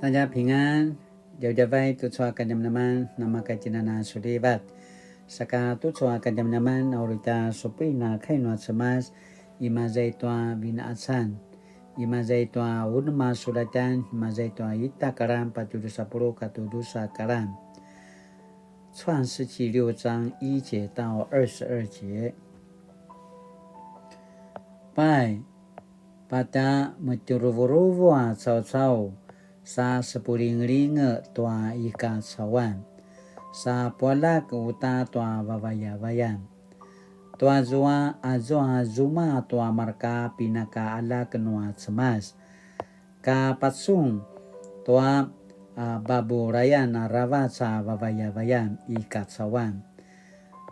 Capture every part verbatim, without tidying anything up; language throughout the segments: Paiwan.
大家平安, djavadjavai tucu a kadjamadjaman, namakatjinana sulivat. Saka tucu a kadjamadjaman, a uri tja supuin a kai nua Cemas, imaza i tua Vinqacan, imaza i tua unem a sulatjan, imaza i tua ita karan, patje drusa puluq katua drusa karan. 創世記六章一節到二十二節。Pai, patje metjuruvuruvu a caucau, sa sepulingelinge tua i kacauan, sa pualjak uta tua vavayavayan. Tua zua, azua zuma tua marka pinakaaljak nua Cemas, ka pacun tua, a, babulayan aravac a vavayavayan i kacauan.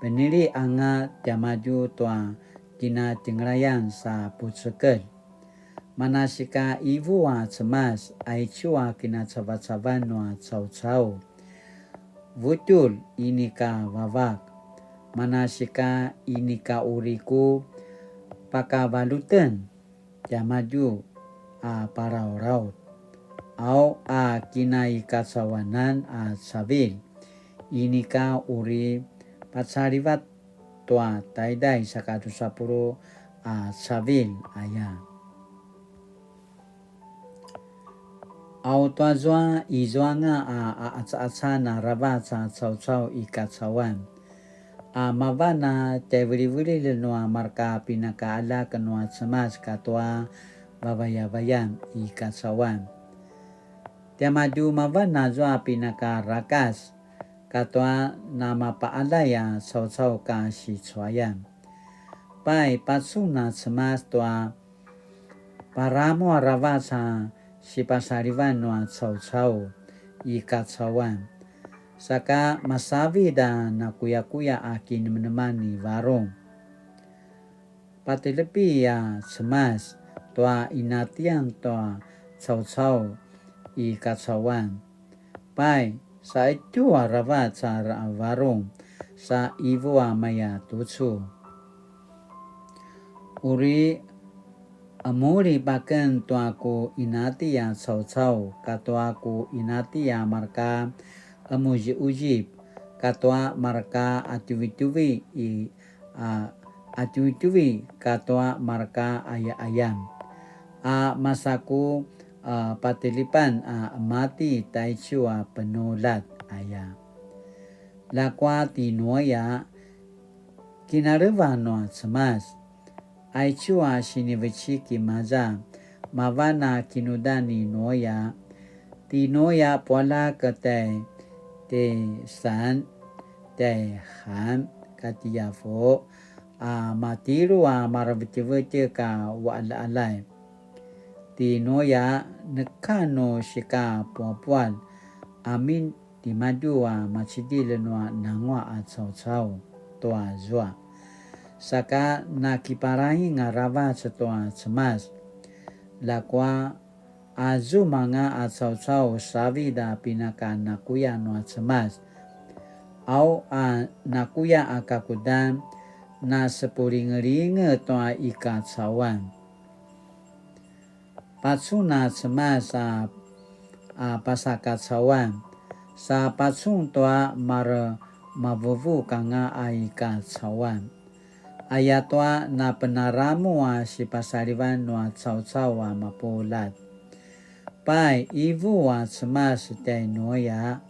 Penili anga tiamadju tua kinatjengelayan sa pucekelj. Manasika ivu a Cemas, aicu a kinacavacavan nua caucau. Vutjulj inika vavak, manasika inika uri ku pakavaljuten tiamadju a palaulaut, au a kinaikacauanan a cavilj, inika uri pacalivat tua taiday saka drusa puluq a cavilj aya. Au tuazua izuanga a, a acaacan aravac a caucau i kacauan, a mavan a tjaivilivililj nua marka pinakaaljak nua Cemas katua vavayavayan i kacauan. Tiamadju mavan azua pinakarakac katua namapaalay a caucau ka sicuayan. Pai, pacun a Cemas tua paramu aravac a sipasalivan nua caucau i kacauan, saka masavid a nakuyakuya a kinemeneman ni varung. Patelepi a Cemas tua inatian tua caucau i kacauan. Pai, saitu aravac a ra-, varung sa ivu a maya tucu. Uri emulip aken tua ku inati a caucau katua ku inati a marka emuziuzip katua marka atjuvitjuvi i a, atjuvitjuvi katua marka ayaayan, a masaku, a, patilipan a mati taicu a penulat aya. Ljakua ti Nuaya, kinaleva nua Cemas, aicu a sinivecik imaza, mavan a kinudan ni Nuaya. Ti Nuaya pualjak tjai Tisan, tjai Ham, kati Yafu, a matilu a marevetjevetjek a uqaljaqaljay. Ti Nuaya neka nu sika puapual, amin timadju a macidilj nua nanguaq a caucau tua zua. Saka nakiparaing aravac tua Cemas. Ljakua, a zumanga a caucau savid a pinaka nakuya nua Cemas. Au a nakuya a kakudan, na sepulingelinge tua i kacauan. Pacun a Cemas a, a pasakacauan, sa pacun tua maremavuvuk anga a i kacauan. Ayatua napenaramu a sipasalivan nua caucau a mapuljat. Pai, ivu a Cemas tjai Nuaya,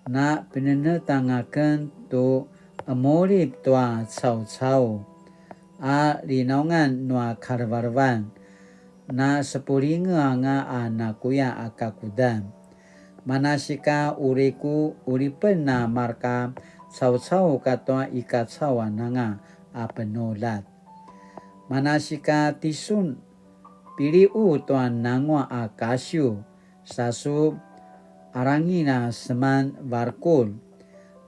na pinenetang aken tu emulip tua caucau a linaungan nua kalevelevan, na sepulinge anga a nakuya a kakudan. Manasika uri ku ulipen a marka caucau katua i kacauan anga a penuljat. Manasika tisun piliqu tua nanguaq a kasiw, sa su arangin a seman varukur,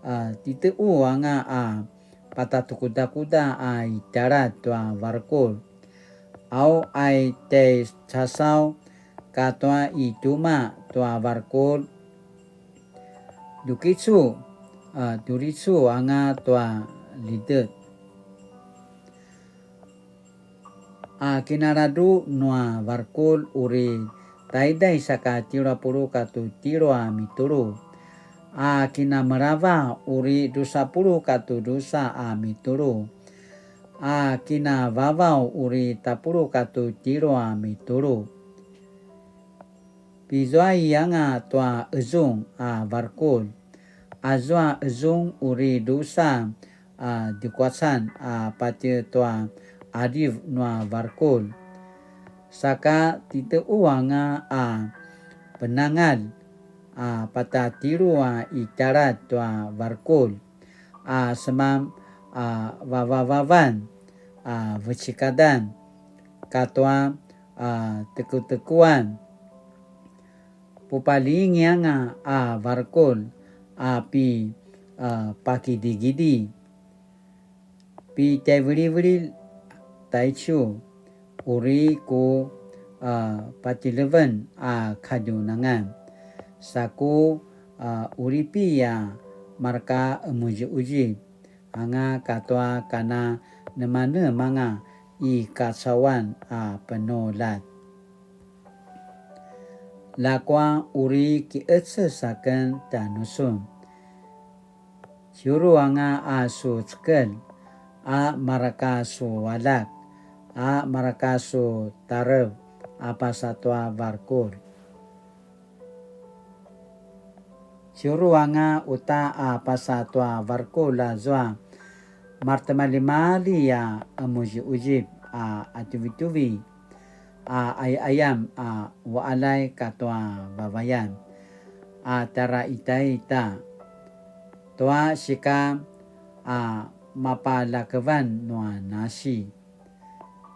a, titequ anga a patatukudakuda a i tjaladj tua varukur. Au a i tjai casaw katua i tjumaq tua varukur, djukicu, a, djuricu anga tua lidet. A kinaladruq nua varukur uri taiday saka tjelu a puluq katu tjelu a mitulu, a kinamelava uri dusa puluq katu dusa a mitulu, a kinavavaw uri tapuluq katu tjelu a mitulu. Pizuai anga tua ezung a varkul, azua ezung uri dusa a djekuacan a patje tua aliv nua varkul. Saka titequ anga a penangalj a patjatjelu a i tjaladj tua varkul, a semam a vavavavan a vecekadan katua a tekutekuan. Pupalingi anga a varkul a pi a pakidigidi. Pitjaivilivililj taicu uri ku a patjeleven a kadjunangan, saku a uripi a marka emuziuzip anga katua kana nemanemanga i kacauan a penuljat. Ljakua uri kiqeces aken tjanusun. Ciuru anga a su cekelj, a marka su aljak, a marka su tarev a pasa tua varkul. Ciuru anga uta a pasa tua varkul azua maretimaljimalji a emuziuzip a qatjuvitjuvi a qayaqayam a uqaljay katua vavayan a tjara itaita tua sika a mapalakevan nua nasi.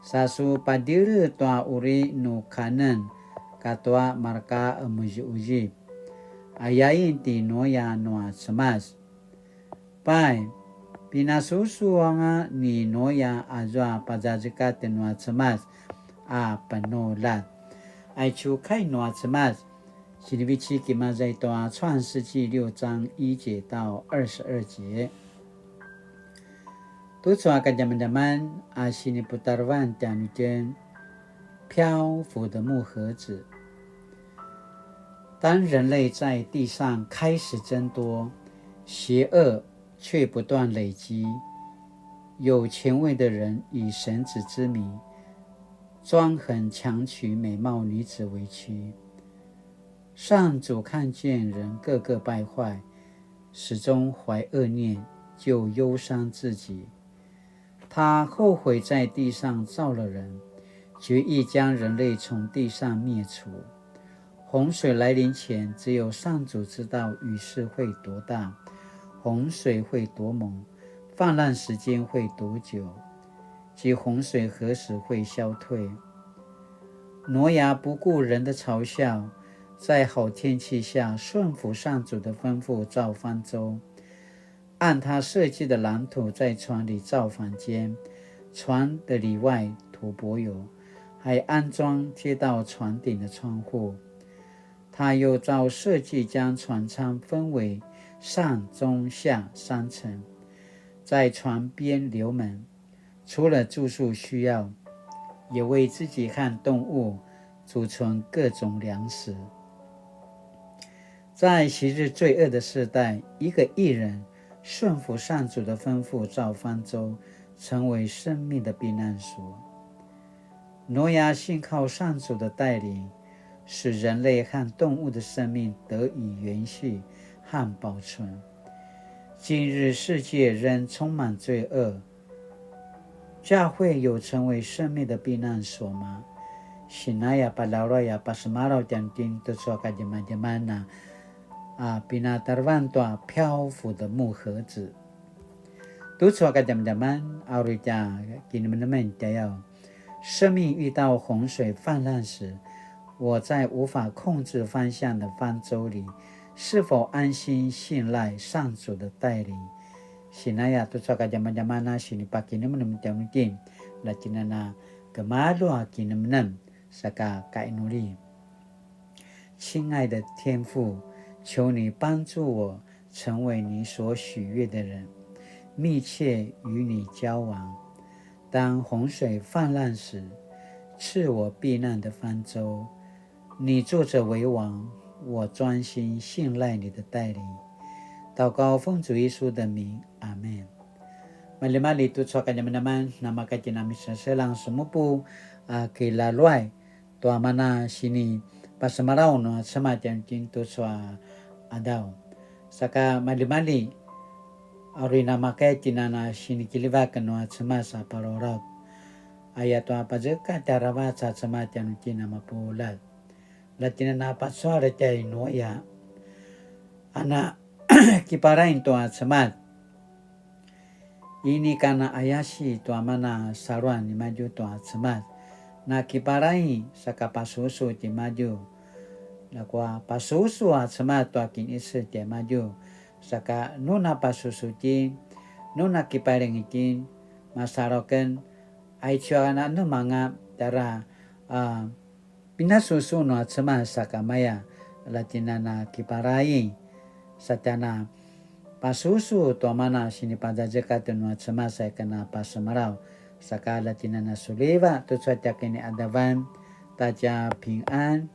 Sa su padire tua uri nu kanen katua marka emuziuzip. Ayain ti Nuya nua Cemas. Pai, pinasusu anga ni Nuya azua pazazekatj nua Cemas a penuljat. Aicu kai nua Cemas, sinivecik imaza i tua 創世記六章一節到二十二節。 Tucu a kadjamadjaman a siniputarevan tjanuitjen, 漂浮的木盒子。当人类在地上开始增多，邪恶却不断累积，有权威的人以神子之名专横强娶美貌女子为妻。上主看见人个个败坏，始终怀恶念，就忧伤至极。 他后悔在地上造了人，决意将人类从地上灭除。洪水来临前，只有上主知道雨势会多大，洪水会多猛，泛滥时间会多久，及洪水何时会消退。挪亚不顾人的嘲笑，在好天气下顺服上主的吩咐造方舟， 按他设计的蓝图在船里造房间，船的里外涂柏油，还安装接到船顶的窗户。他又照设计将船舱分为上、中、下三层，在船边留门，除了住宿需要，也为自己和动物 储存各种粮食。在昔日罪恶的时代，一个义人顺服上主的吩咐造方舟，成为生命的避难所。挪亚信靠上主的带领，使人类和动物的生命得以延续和保存。今日世界仍充满罪恶， 教会有成为生命的避难所吗？Sinaya palauraya pasemalaw tjanuitjen tucu a kadjamadjaman a, a, pinatarevan tua 漂浮的木盒子。Tucu a kadjamadjaman a uri tja kinemenemen tjayau. 生命遇到洪水泛滥时，我在无法控制方向的方舟里，是否安心信赖上主的带领？Sinaya tucu a kadjamadjaman a sinipakinemenem tjanuitjen, la tjinana kemalu a kinemenem, saka kainuli. 亲爱的天父，求你帮助我成为你所喜悦的人，密切与你交往。当洪水泛滥时，赐我避难的方舟，你坐著為王，我專心信賴你的帶領。禱告奉主耶穌的名，阿們。Maljimalji tucu a kadjamadjaman, namakaya itjen a miseselang semupu a kilaluay tua mana sinipasemalaw nua Cemas tjanuitjen tucu a qadaw. Saka maljimalji, a uri namakaya itjen a na sinikiljivak nua Cemas a palalaut. Ayatua pazekatj aravac a Cemas tjanuitjen a mapuljat. Lja itjen a na pacual tjai Nuya, a na kiparaing tua Cemas. Inika na ayasi tua mana saluan nimadju tua Cemas. Na kiparaing saka pasusu timadju. Ljakua pasusu a Cemas tua kinisel tiamadju. Saka nu na pasusu itjen, nu na kiparaing itjen, masalu aken, aicu a na nemanga tjara, a, pinasusu nua Cemas sakamaya, lja itjen a na kiparaing, sa tja na pasusu tua mana sinipazazekatj nua Cemas sa ika na pasemalaw, saka lja itjen a na suliva tucu a tja kiniqadavan, ta tja pingan.